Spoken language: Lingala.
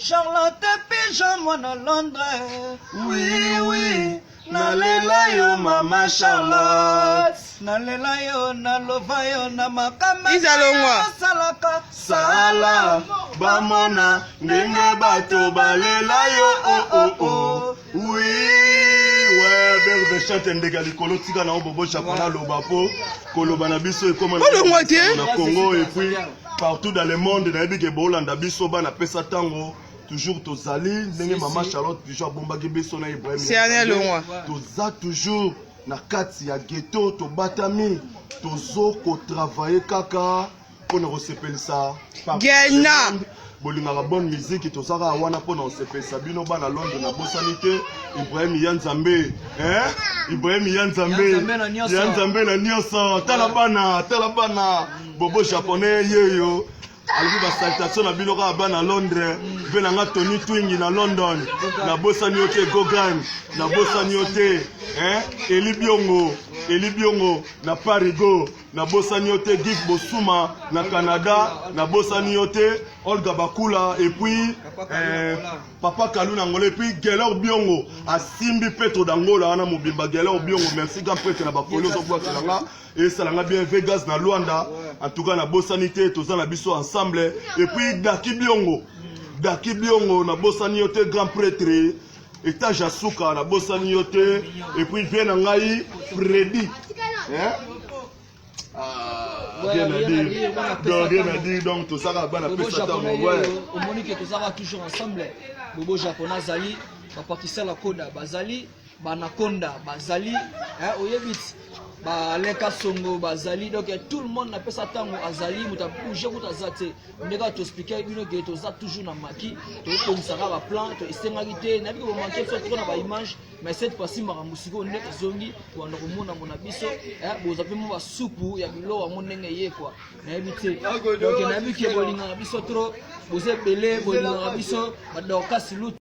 Charlotte Pigeon mwana Londres. Oui, oui, nalela yo mama Charlotte. Nalela yo, nalova yo na makama. Iza longwa. Salaka Sala bamona ndenge bato balela yo oh, oh, oh. Oui, ouais, Berbe chante ndeke ya likolo tika na yo bobo japon aloba po koloba na biso ekoma na Olongwa te. na Congo et puis partout dans le monde nayebi ke bolanda biso bana pesa ntango toujours tozali ndenge mama Charlotte toujours abombaki biso na Ibrahim Siane alongwa. Toza toujours na kati ya ghetto, tobatami, tozo kotravaille kaka mpona kosepelisa partout Gena. dans le monde. Bolingaka bonne musique, toza kaka wana mpona kosepelisa bino bana Londres. Nabosani te Ibrahim ya Nzambe, eh? Ibrahim ya Nzambe. Ya Nzambe na nyonso. Ya Nzambe na nyonso. Tala bana, tala bana, bobo japonais yeyo alobi basalutation na bino kaka bana Londres. Mpe na nga Tony Twingi na London, nabosani yo te. Gogan, nabosani yo te, hein? Eli Biongo, Eli Biongo na Parigo, nabosani yo te. Gif Bosuma na Canada, nabosani yo te. Olga Bakula et puis Papa Kalu na Angola, et puis Gelor Biongo asimbi Petro d'Angola wana mobimba. Gelor Biongo, merci grand prêtre na bakoli ozobwakela nga, esalanga bien. Vegas na Luanda, en tout cas nabosani te, toza na biso ensemble. Et puis Daki Biongo, Daki Biongo, nabosani yo te, grand prêtre étage ya suka, nabosani yo te. Et puis vie na ngai Fredi, hein? Ah, Ouais, rien à rien à dire. dire, bana Donc pesa rien à ntango. dire, donc tozaka bana Bobo pesa japonais ntango, ouais. oyo omoni ke tozaka toujours ensemble. Bobo japonais azali, bapartisa la koda bazali, banakonda bazali, eh, oyebi ti baleka songo bazali. Donc tout le monde napesa ntango azali, moto abouge kuta aza te. Ndenge kaka toexplike bino ke toza toujours na maki, tobongisaka baplan to esengaki te. Nayebi ke bomanke biso trop na baimage, mais cette fois-ci makambo sikoyo nde ezongi kobanda komonamona biso, eh, bozwa mpe mo basupu ya biloko yango ndenge eyekwa, nayebi te. Donc nayebi ke bolingaka biso trop, boza ebele, bolingaka biso badorkas lutu.